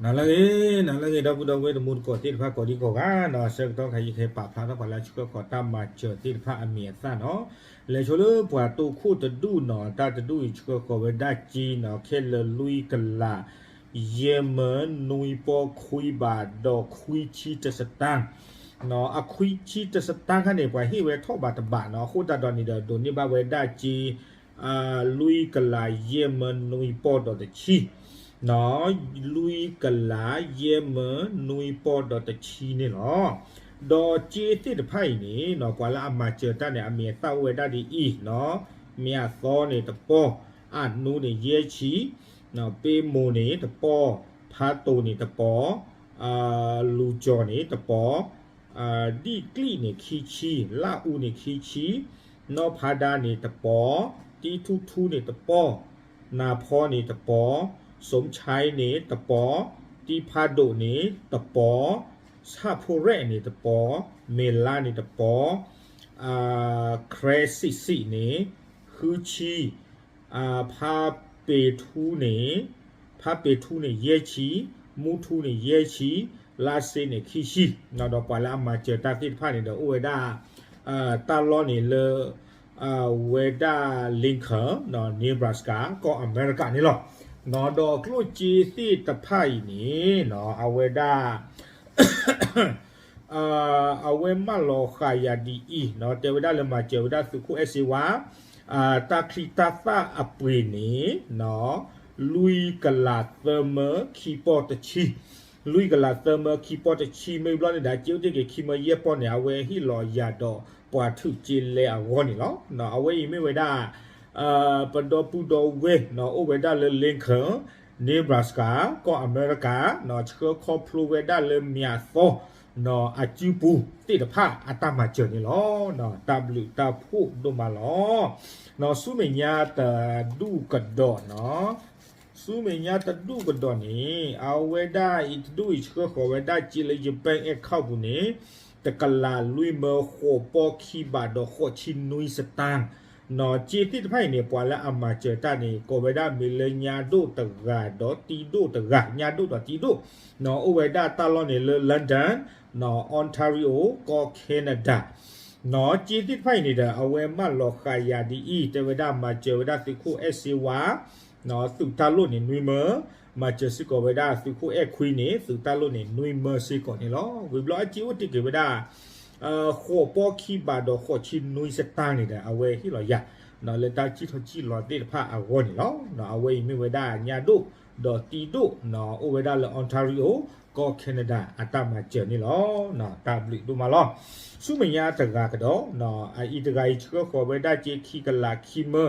နၤလၢအဂ့ၤ, နၤလၢအဂ့ၤ ဒီပုၢ်ဒီဝဲၢ်တံၤသကိးသ့ၣ်တဖၣ်ကိးဒံကိးဂၤနီၤ, ဆၢကတီၢ်ခါအံၤယကဟဲပာ်ဖျါထီၣ်ပှၤလၢအဆှၢဃီၤတၢ်မၤစၢၤသ့ၣ်တဖၣ်အမံၤအသၣ်နီၤ, လဲၤဆိလၢပှၤတိခိၣ်တဒူၣ်နီၤ, တၢ်တဒူၣ်အံၤဆှၢဃီၤဝဲဒၣ်စ့နီၤ, ခဲလၢာ်လွံၢ်ကလး ယဲၢ်မၢနွံပီၢ်ခွံဘးဒီးခွံဆံတစတၢ် နီၤ, အခွံဆံတစတၢ်ခါန့ၣ် ပှၤဟ့ၣ်ဝဲထီၣ်ဘးတဘးနီၤ, အဃိသတးဒီးန့ၣ်ဒီး ဒိးန့ၢ်ဘၣ်ဝဲဒၣ်စ့ လွံၢ်ကလးယဲၢ်မၢနွံပီၢ်ဒီးတဆံ, နီၤ, လွံၢ်ကလးယဲၢ်မၢနွံပီၢ်ဒီးတဆံန့ၣ်လီၤ. ဒီးစ့သ့ၣ်တဖၣ်အံၤန့ၣ်နီၤ, ပှၤလၢအမၤစၢၤတၢ်န့ၣ် အမံၤအသၣ်အိၣ်ဝဲဒၣ်ဒ်အံၤနီၤ, မ့ၢ်အသီန့ၣ်တပီၢ်, အနိန့ၣ်ယဲၢ်ဆံ, နီၤ, ပ့မိၤန့ၣ်တပီၢ်, ဖးတိၤန့ၣ်တပီၢ်, လူၤကၠီၤန့ၣ်တပီၢ်, ဒံၣ်ကျံၣ်န့ၣ်ခံဆံ, လၣ်အူန့ၣ်ခံဆံ, နီၢ်ဖးဒါန့ၣ်တပီၢ်, တံထူထူန့ၣ်တပီၢ်, နၤဖီန့ၣ်တပီၢ်, စိမ်ဆဲန့ၣ်တပီၢ်, တံဖးဒိၣ်န့ၣ်တပီၢ်, ဆၣ်ဖိရဲၣ်န့ၣ်တပီၢ်, မ့ၢ်လါန့ၣ်တပီၢ်, ခရဲစံးစံးန့ၣ် ဃုဆံ, ဖါပ့ၤထူန့ၣ်, ဖါပ့ၤထူန့ၣ်ယဲၢ်ဆံ, မူထူန့ၣ်ယဲၢ်ဆံ, လါစ့န့ၣ်ခံဆံ, ဒီးပှၤလၢအမၤစၢၤတၢ်သ့ၣ်တဖၣ်န့ၣ်ဒီး အိၣ်ဝဲဒၣ် တၢ်လီၢ်န့ၣ်လၢ ဝဲဒၣ် Lincoln, Nebraska ကီၢ်အမဲရကၤန့ၣ်လီၤ. ဒီးကျိၣ်စ့သ့ၣ်တဖၣ်အံၤန့ၣ် အဝဲဒၣ် အဝဲမၢလီၤဃာ်ယၤဒ်အံၤ, တဲဝဲဒၣ်လၢမၤစၢၤဝဲဒၣ်သုးခိၣ်အဲၣ်စ့ဝါ တၢ်ချံတၢ်သၣ်အပှ့ၤန့ၣ် လွံၢ်ကလးသၢမၢခံပီၢ်တဆံ, လွံၢ်ကလးသၢမၢခံပီၢ်တဆံ မ့ၢ်ဘျီန့ၣ်ဒီး စ့အိၣ်တ့ၢ်က့ၤခံမၢယဲၢ်ပီၢ်န့ၣ် အဝဲဟ့ၣ်လီၤယၤဒီးပှၤထုးက့လဲအဂီၢ်န့ၣ်လီၤ. အဝဲအံၤမ့ၢ်ဝဲဒၣ် ပဒီပုၢ်ဒီဝဲၢ် အိၣ်ဝဲဒၣ်လၢ Lincoln, Nebraska ကီၢ်အမဲရကၤ, ဆှၢခီဖျိဝဲဒၣ်လၢမ့ၤအသီ အစုပူၤသ့ၣ်တဖၣ်အတၢ်မၤစၢၤန့ၣ်လီၤ. တၢ်ဘျုးတၢ်ဖှိၣ်ဒိၣ်မးလီၤ. ဆူမဲာ်ညါတဒူၣ်ကဒီးနီၤ, ဆူမဲာ်ညါတဒူၣ်ကဒီးန့ၣ် အဝဲဒၣ်အံၤတဒူၣ်အံၤဆှၢဃီၤဝဲဒၣ်စ့လၢ ယပၢၣ်အဲၣ်ခီၣ်ပူၤန့ၣ် တကလးလွံၢ်မၢဃိးပီၢ်ခံဘးဒီးဃိးဆံနွံစတၢ် နီၤ, စ့သ့ၣ်တဖၣ်အံၤန့ၣ် ပှၤလၢအမၤစၢၤတၢ်န့ၣ် ကိးဝဲဒၣ်မ့ၢ်လၢညါဒိၣ်တဂၤဒီးတံဒိၣ်တဂၤ, ညါဒိၣ်ဒီးတံဒိၣ်, နီၤ, အိၣ်ဝဲဒၣ်တၢ်လီၢ်န့ၣ်လၢ London, နီၤ, Ontario ကီၢ် Canada, နီၤ, စ့သ့ၣ်တဖၣ်အံၤန့ၣ်ဒီး အဝဲမၢလီၤဃာ်ယၤဒ်အံၤ, တဲဝဲဒၣ်မၤစၢၤဝဲဒၣ်သုးခိၣ်အဲၣ်စ့ဝါ သုးတၢ်လိၣ်န့ၣ်နွံမၢ, မၤစၢၤစ့ၢ်ကီးဝဲဒၣ်သုးခိၣ်အဲၣ်ခွံန့ၣ် သုးတၢ်လိၣ်န့ၣ်နွံမၢစ့ၢ်ကီးန့ၣ်လီၤ. ဝံၤဘျီအစ့အိၣ်တ့ၢ်က့ၤဝဲဒၣ် ဃိးပီၢ်ခံဘးဒီးဃိးဆံနွံစတၢ်န့ၣ်ဒီး အဝဲဟ့ၣ်လီၤယၤ လၢတၢ်စံၣ်ထီၣ်စံၣ်လီၤသ့ၣ်တဖၣ်အဂီၢ်န့ၣ်လီၤ. အဝဲအံၤမ့ၢ်ဝဲဒၣ်ညါဒိၣ်ဒီးတံဒိၣ်, အိၣ်ဝဲဒၣ်လၢ Ontario ကီၢ် Canada အတၢ်မၤစၢၤန့ၣ်လီၤ. တၢ်ဘျုးဒိၣ်မးလီၤ. ဆူမဲာ်ညါတဂၤကဒီး, အအံၤတဂၤအံၤဆှၢဃီၤဝဲဒၣ်စ့ခံကလးခံမၢ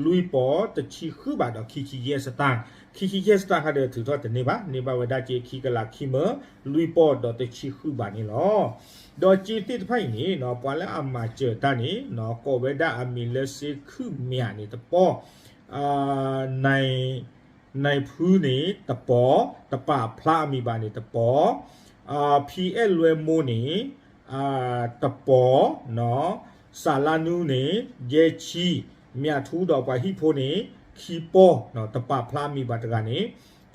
လွံၢ်ပီၢ်တဆံဃုဘးဒီးခံဆံယဲၢ်စတၢ်, ခံဆံယဲၢ်စတၢ်ခါဒီးထုးထီၣ်တန့ၢ်ဘၣ်, န့ၢ်ဘၣ်ဝဲဒၣ်စ့ခံကလးခံမၢ လွံၢ်ပီၢ်ဒီးတဆံဃုဘးန့ၣ်လီၤ. ဒီးစ့သ့ၣ်တဖၣ်အံၤန့ၣ် ပှၤလၢအမၤစၢၤတၢ်န့ၣ် ကိးဝဲဒၣ်အမံၤလၢစ့ခုၣ်မၠးန့ၣ်တပီၢ်, န နံၤဖုန့ၣ်တပီၢ်, တပာ်ဖျါအမံၤဘၣ်န့ၣ်တပီၢ်, ဖံအဲၣ်လွဲမိၢ်န့ၣ် တပီၢ်, စးလါနူန့ၣ် ယဲၢ်ဆံ, မၠးထူဒီးပှၤဟံၣ်ဖိန့ၣ် ခံပီၢ်, တပာ်ဖျါအမံၤဘၣ်တဂၤန့ၣ်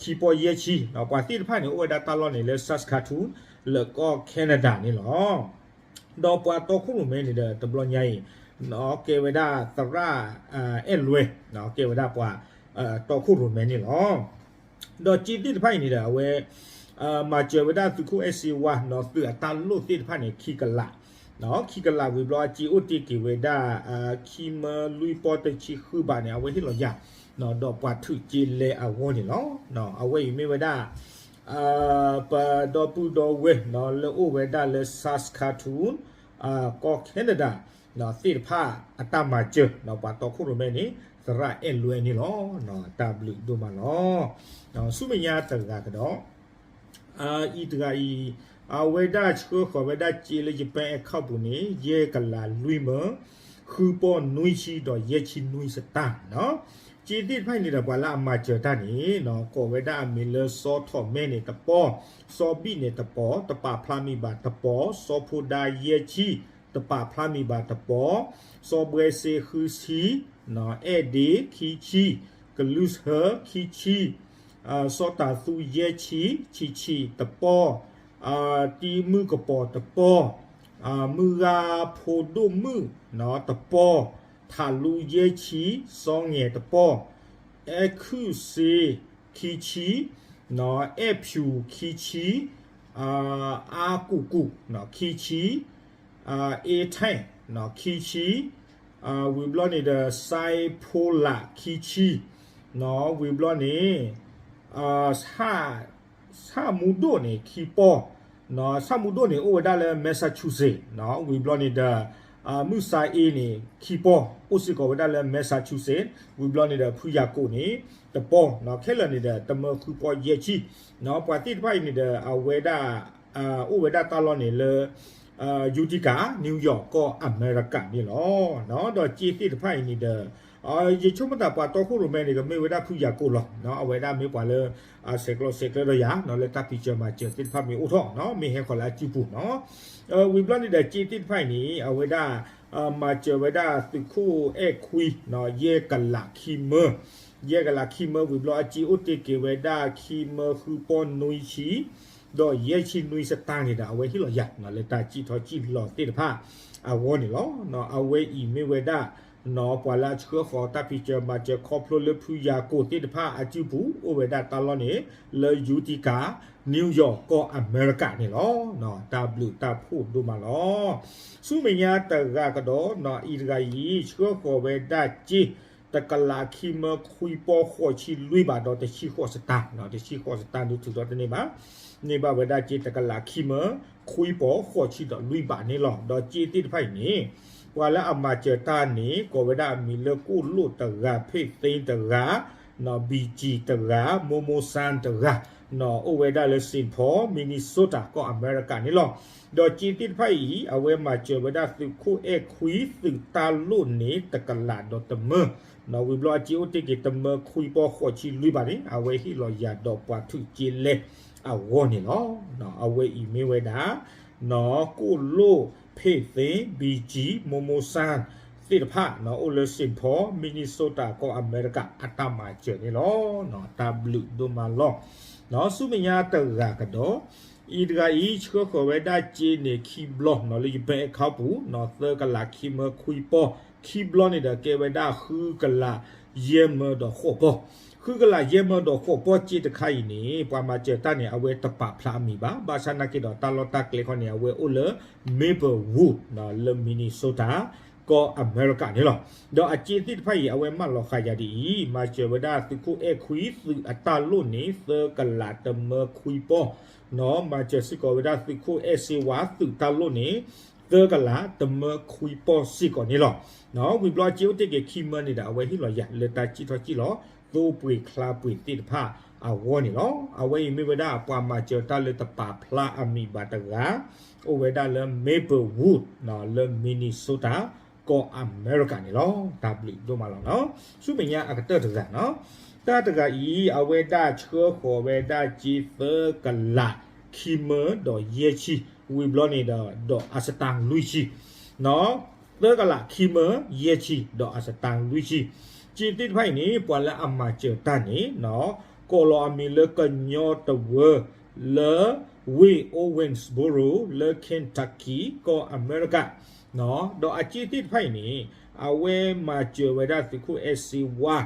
ခံပီၢ်ယဲၢ်ဆံ, ပှၤသ့ၣ်တဖၣ်န့ၣ် အိၣ်ဝဲဒၣ်တၢ်လီၢ်န့ၣ်လၢ Saskatoon လၢကီၢ် Canada န့ၣ်လီၤ. ဒီးပှၤတီခိၣ်ရိၣ်မဲန့ၣ်ဒီး တဘျီညါအံၤ ကဲဝဲဒၣ်သရၣ်အဲၣ်လွဲ, ကဲဝဲဒၣ်ပှၤတီခိၣ်ရိၣ်မဲန့ၣ်လီၤ. ဒီးစ့သ့ၣ်တဖၣ်အံၤန့ၣ်ဒီး အဝဲ မၤစၢၤဝဲဒၣ်သုးခိၣ်အဲၣ်စ့ဝါ သုးအတၢ်လိၣ်သ့ၣ်တဖၣ်န့ၣ် ခံကလး, ခံကလးဝံၤဘျီအစ့အိၣ်တ့ၢ်က့ၤဝဲဒၣ် ခံမၢလွံၢ်ပီၢ်တဆံဃုဘးန့ၣ် အဝဲဟ့ၣ်လီၤယၤ ဒီးပှၤထုးက့လဲအဂီၢ်န့ၣ်လီၤ. အဝဲအံၤမ့ၢ်ဝဲဒၣ် ပဒီပုၢ်ဒီဝဲၢ် လၢအိၣ်ဝဲဒၣ်လၢ Saskatoon ကီၢ် Canada သ့ၣ်တဖၣ်အတၢ်မၤစၢၤ ပှၤတီခိၣ်ရိၣ်မဲန့ၣ် သရၣ်အဲၣ်လွဲန့ၣ်လီၤ. တၢ်ဘျုးဒိၣ်မးလီၤ. ဆူမဲာ်ညါတဂၤကဒီး အံၤတဂၤအံၤ အဝဲဒၣ်ဆှၢဃီၤဝဲဒၣ်စ့လၢ ယပၢၣ်အဲၣ်ခီၣ်ပူၤန့ၣ် ယဲၢ်ကလးလွံၢ်မၢ ဃုပီၢ်နွံဆံဒီးယဲၢ်ဆံနွံစတၢ်, စ့သ့ၣ်တဖၣ်အံၤန့ၣ်ဒီး ပှၤလၢအမၤစၢၤတၢ်န့ၣ် ကိးဝဲဒၣ်အမံၤလၢစီၤထီၣ်မဲန့ၣ်တပီၢ်, စီၤဘံၣ်န့ၣ်တပီၢ်, တပာ်ဖျါမံၤဘၣ်တပီၢ်, စီၤဖိဒါယဲၢ်ဆံ, တပာ်ဖျါမံၤဘၣ်တပီၢ်, စီၤဘှဲစ့ဃုဆံ, အဲၣ်ဒ့ခံဆံ, ကလူးဟၢခံဆံ, စီၤတၤသူယဲၢ်ဆံ, ဆံးဆံးတပီၢ်, တံမုၣ်ကပီၤတပီၢ်, မုၢ်ဂၤဖိဒိၣ်မုၣ်တပီၢ်, ထးလူယဲၢ်ဆံ, စီၤငဲၤတပီၢ်, အဲၣ်ခုၣ်စ့ခံဆံ, အဲၣ်ဖၠူခံဆံ, အါကူၣ်ကူၣ်ခံဆံ, အ့ထဲၣ်ခံဆံ, ဝံၤဘျီန့ၣ်ဒီး စဲးဖိလးခံဆံ, ဝံၤဘျီန့ၣ် ဆၣ်မူဒိၣ်န့ၣ်ခံပီၢ်, ဆၣ်မူဒိၣ်န့ၣ် အိၣ်ဝဲဒၣ်လၢ Massachusetts, ဝံၤဘျီန့ၣ်ဒီး မုၢ်စါအ့န့ၣ် ခံပီၢ် အိၣ်စ့ၢ်ကီးဝဲဒၣ်လၢ Massachusetts, ဝံၤဘျီန့ၣ်ဒီး ဖုယၤကိာ်န့ၣ် တပီၢ်, ခဲလၢာ်န့ၣ်ဒီး တမၢဃုပီၢ်ယဲၢ်ဆံ, ပှၤသ့ၣ်တဖၣ်အံၤန့ၣ်ဒီး အဝဲဒၣ် အိၣ်ဝဲဒၣ်တၢ်လီၢ်န့ၣ်လၢ Utica, New York ကီၢ်အမဲရကၤန့ၣ်လီၤ. ဒီးကၠ့သ့ၣ်တဖၣ်အံၤန့ၣ်ဒီး ယဆိကမိၣ်သးပှၤတီခိၣ်ရိၣ်မဲန့ၣ် ကမ့ၢ်ဝဲဒၣ်ဖုယၤကိာ်လီၤ. အဝဲဒၣ်မ့ၢ်ပှၤလၢ ဆဲးကျိးဆဲးကျၢဒီးယၤ လၢတၢ်ဖံးစၢၤမၤစၢၤသ့ၣ်တဖၣ်မ့ၢ်အိၣ်ထီၣ် မ့ၢ်ဟဲဃီၤလၢအစုပူၤနီၤ. ဝံၤဘျီန့ၣ်ဒီးကၠ့သ့ၣ်တဖၣ်အံၤန့ၣ် အဝဲဒၣ် မၤစၢၤဝဲဒၣ်သုးခိၣ်အဲၣ်ခွံ ယဲၢ်ကလးခံမၢ, ယဲၢ်ကလးခံမၢ ဝံၤဘျီအကၠ့အိၣ်တ့ၢ်က့ၤဝဲဒၣ်ခံမၢဃုပီၢ်နွံဆံ ဒီးယဲၢ်ဆံနွံစတၢၢ်န့ၣ်ဒီး အဝဲဟ့ၣ်လီၤယၤ လၢတၢ်စံၣ်ထီၣ်စံၣ်လီၤသ့ၣ်တဖၣ်အဂီၢ်န့ၣ်လီၤ. အဝဲအံၤမ့ၢ်ဝဲဒၣ် ပှၤလၢအဆှၢဃီၤတၢ်ဖံးစၢၤမၤစၢၤခီဖျိလၢဖုယၤကိာ်သ့ၣ်တဖၣ်အစုပူၤ အိၣ်ဝဲဒၣ်တၢ်လီၢ်န့ၣ် လၢ Utica, New York ကီၢ်အမဲရကၤန့ၣ်လီၤ. တၢ်ဘျုးတၢ်ဖှိၣ်ဒိၣ်မးလီၤ. ဆူမဲာ်ညါတဂၤကဒီး အံၤတဂၤအံၤ ဆှၢဃီၤဝဲဒၣ်ကၠ့ တကလးခံမၢခွံပီၢ်ဃိးဆံလွံၢ်ဘးဒီးတဆံဃိးစတၢၢ်, တဆံဃိးစတၢၢ်ဒုးထုးထီၣ်တန့ၢ်ဘၣ်, န့ၢ်ဘၣ်ဝဲဒၣ်ကၠ့တကလးခံမၢ ခွံပီၢ်ဃိးဆံဒီးလွံၢ်ဘးန့ၣ်လီၤ. ဒီးကၠ့သ့ၣ်တဖၣ်အံၤန့ၣ် ပှၤလၢအမၤစၢၤတၢ်န့ၣ် ကိးဝဲဒၣ်အမံၤလၢကိၣ်လိၣ်တဂၤ, ဖ့ၣ်သ့တဂၤ, ဘံၣ်ကံၣ်တဂၤ, မိၢ်မိၢ်စၢ်တဂၤ, အိၣ်ဝဲဒၣ်လၢ Saint Paul, Minnesota ကီၢ်အမဲရကၤန့ၣ်လီၤ. ဒီးကၠ့သ့ၣ်တဖၣ်အံၤ အဝဲမၤစၢၤဝဲဒၣ်သုးခိၣ်အဲၣ်ခွံသုးတၢ်လိၣ်န့ၣ် တကလးဒီးတမၢ, ဝံၤဘျီအကၠ့အိၣ်တ့ၢ်က့ၤတမၢခွံပီၢ်ဃိးဆံလွံၢ်ဘးန့ၣ် အဝဲဟ့ၣ်လီၤယၤဒီးပှၤထုးကၠ့လဲအဂီၢ်န့ၣ်လီၤ. အဝဲအံၤမ့ၢ်ဝဲဒၣ် ကိၣ်လိၣ်, ဖ့ၣ်သ့, ဘံၣ်ကံၣ်, မိၢ်မိၢ်စၢ်သ့ၣ်တဖၣ် အိၣ်လၢ Saint Paul, Minnesota ကီၢ်အမဲရကၤအတၢ်မၤစၢၤန့ၣ်လီၤ. တၢ်ဘျုးဒိၣ်မးလီၤ. ဆူမဲာ်ညါတဂၤကဒီး အံၤတဂၤအံၤ ဆှၢဃီၤဝဲဒၣ်ကၠ့န့ၣ်ခံဘျီ လၢယပအဲၣ်ခါပူၤ သၢကလးခံမၢခွံပီၢ်, ခံဘျီန့ၣ်ဒီးကဲဝဲဒၣ်ဃုကလးယဲၢ်မၢဒီးဃိးပီၢ်, ဃုကလးယဲၢ်မၢဒီးဃိးပီၢ်ကၠ့တခါအံၤန့ၣ် ပှၤမၤစၢၤတၢ်န့ၣ် အဝဲတပာ်ဖျါအမံၤဘၣ်. ဘၣ်ဆၣ်နာ်က့ဒီးတၢ်လီၢ်တၢ်ကျဲခီန့ၣ် အဝဲအိၣ်လၢ Maplewood လၢ Minnesota ကီၢ်အမဲရကၤန့ၣ်လီၤ. ဒီးအကၠ့သ့ၣ်တဖၣ်အံၤ အဝဲမၢလီၤဃာ်ယၤဒ်အံၤ, မၤစၢၤဝဲဒၣ်သုးခိၣ်အဲၣ်ခွံသုးအတၢ်လိၣ်န့ၣ် သၢကလးတမၢခွံပီၢ်, မၤစၢၤစ့ၢ်ကီးဝဲဒၣ်သုးခိၣ်အဲၣ်စ့ဝါသုးတၢ်လိၣ်န့ၣ် သၢကလးတမၢခွံပီၢ်စ့ၢ်ကီးန့ၣ်လီၤ. ဝံၤဘျီအကၠ့အိၣ်တ့ၢ်က့ၤခံမၢန့ၣ်ဒီး အဝဲဟ့ၣ်လီၤယၤလၢတၢ်စံၣ်ထီၣ်စံၣ်လီၤ သိပှ့ၤချါပှ့ၤသ့ၣ်တဖၣ်အဂီၢ်န့ၣ်လီၤ. အဝဲအံၤမ့ၢ်ဝဲဒၣ်ပှၤမၤစၢၤတၢ်လၢတပာ်ဖျါအမံၤဘၣ်တဂၤ, အိၣ်ဝဲဒၣ်လၢ Maplewood လၢ Minnesota ကီၢ်အမဲရကၤန့ၣ်လီၤ. တၢ်ဘျုးဒိၣ်မးလီၤနီၤ. ဆူမဲာ်ညါအကတၢၢ်တဂၤနီၤ, တၢ်တဂၤအံၤ အဝဲဒၣ်ဆှၢဃီၤဝဲဒၣ်ကၠ့သၢကလးခံမၢဒီးယဲၢ်ဆံ, ဝံၤဘျီန့ၣ်ဒီး ဒီးအစတၢ်လွံၢ်ဆံ သၢကလးခံမၢ ယဲၢ်ဆံ ဒီးအစတၢ်လွံၢ်ဆံ. ကၠ့သ့ၣ်တဖၣ်အံၤန့ၣ် ပှၤလၢအမၤစၢၤတၢ်န့ၣ် ကိးလီၤအမံၤလၢကညီတဝၢ လၢဝ့ၢ် Owensboro လၢ Kentucky ကီၢ်အမဲရကၤ, ဒီးအကၠ့သ့ၣ်တဖၣ်အံၤန့ၣ် အဝဲမၤစၢၤဝဲဒၣ်သုးခိၣ်အဲၣ်စ့ဝါ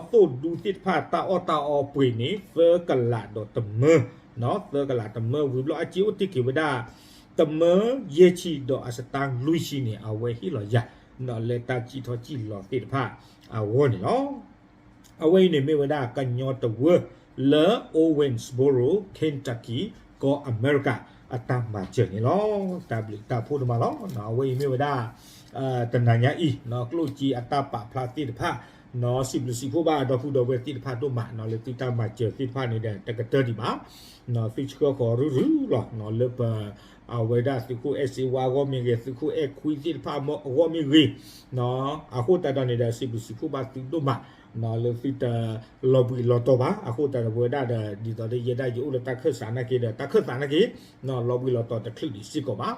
သိၣ်ဒူသ့ၣ်တဖၣ်တၢ်အီၣ်တၢ်အီပှ့ၤန့ၣ် သၢကလးဒီးတမၢ, သၢကလးတမၢ ဝံၤဘျီအကၠ့အိၣ်တ့ၢ်က့ၤဝဲဒၣ် တမၢယဲၢ်ဆံဒီးအစတၢ်လွံၢ်ဆံန့ၣ် အဝဲဟ့ၣ်လီၤယၤ လၢတၢ်စံၣ်ထီၣ်စံၣ်လီၤသ့ၣ်တဖၣ်အဂီၢ်န့ၣ်လီၤ. အဝဲအံၤန့ၣ်မ့ၢ်ဝဲဒၣ်ကညီတဝၢ လၢ Owensboro, Kentucky ကီၢ်အမဲရကၤ အတၢ်မၤစၢၤန့ၣ်လီၤ. တၢ်ဘျုးတၢ်ဖှိၣ်ဒိၣ်မးလီၤ. အဝဲအံၤမ့ၢ်ဝဲဒၣ် တနၤညါအံၤ ကျိၣ်စ့အတၢ်ပာ်ဖျါသ့ၣ်တဖၣ် စံးဘျုးစံးဖှိၣ်ဘၣ်ဒီပုၢ်ဒီဝဲၢ်သ့ၣ်တဖၣ်ဒိၣ်မး လၢသုတၢ်မၤစၢၤသ့ၣ်တဖၣ်န့ၣ်ဒီး တကတၢၢ်ဒံးဘၣ် သုဆှၢဃီၤရုၢ်ရုၢ်လီၤ လၢပ အဝဲဒၣ်သုးခိၣ်အဲၣ်စ့ဝါအဂီၢ်မ့ၢ်ဂ့ၤ သုးခိၣ်အဲၣ်ခွံသ့ၣ်တဖၣ်အဂီၢ်မ့ၢ်ဂ့ၤ အဃိသတးဒီးန့ၣ်ဒီး စံးဘျုးစံးဖှိၣ်ဘၣ်သုဒိၣ်မး လၢသုတလီၤဘှံးလီၤတီၤဘၣ်. အဃိသတးဒီးပဝဲဒၣ်ဒီး ဒ်သိးဒီးယဲဒၣ်ယအိၣ်လၢတၢ်ခၢၣ်စးနာ်က့ဒီး တၢ်ခၢၣ်သးနာ်က့ လီၤဘှံးလီၤတီၤတချုးဒံးစ့ၢ်ကီးဘၣ်.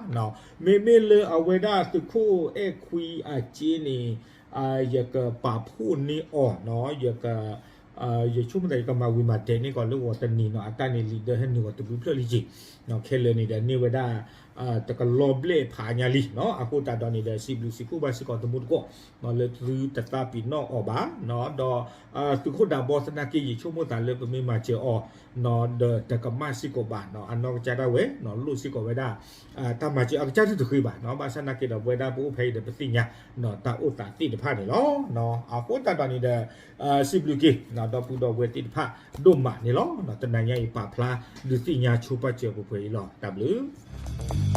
မ့မ့ၢ်လၢအဝဲဒၣ်သုးခိၣ်အဲၣ်ခွံအကၠ့န့ၣ် ယကပာ်ဖှိၣ်န့ၢ်အီၤ ယက ယဆိကမိၣ်သး ယကမၤဝံၤမၤဒဲးန့ၢ်ကီးလၢဂီၤတနံၤနီၤ အတၢ်န့ၣ်လံာ်ဒၢဟဲနုာ်ဂီၤတဘျုးဖျၢၣ်လံက့ၤ, ခဲလၢာ်န့ၣ်ဒီးန့ၢ်ဝဲဒၣ် တကလီၤဘျဲၣ်ဖးညါလံနီၤ. အဃိသတးဒီးန့ၣ်ဒီး စံးဘျုးစံးဖှိၣ်ဘၣ်စ့ၢ်ကီးသမူသကိး လၢသုတသးပ့ၤနီၣ်အီၤဘၣ်, ဒီး သုးခိၣ်ဒးဘီသနာ်က့ ယဆိကမိၣ်သးလၢပမ့ၢ်မၤစၢၤအီၤ ဒီးတကမၣ်စ့ၢ်ကီးဘၣ်နီၤ အနီၢ်ကစၢ်ဒၣ်ဝဲ လိၣ်စ့ၢ်ကီးဝဲဒၣ် တၢ်မၤစၢၤအကစၢ်ဒၣ်တဃ့ဘၣ်နီၤ. ဘၣ်ဆၣ်သနာ်က့ဒီး ပဝဲဒၣ်ပအိၣ်ဖဲအံၤဒီး ပသ့ၣ်ညါ တၢ်အိၣ်သးသ့ၣ်တဖၣ်န့ၣ်လီၤ. အဃိသတးဒီးန့ၣ်ဒီး စံးဘျုးက့ၤ ဒီပုၢ်ဒီဝဲၢ်သ့ၣ်တဖၣ်ဒိၣ်မးန့ၣ်လီၤ. တနၤညါအံၤပာ်ဖျါဒုးသ့ၣ်ညါဆိပာ်စၢၤပှဲၤပှဲၤအံၤလီၤ. တၢ်ဘျုး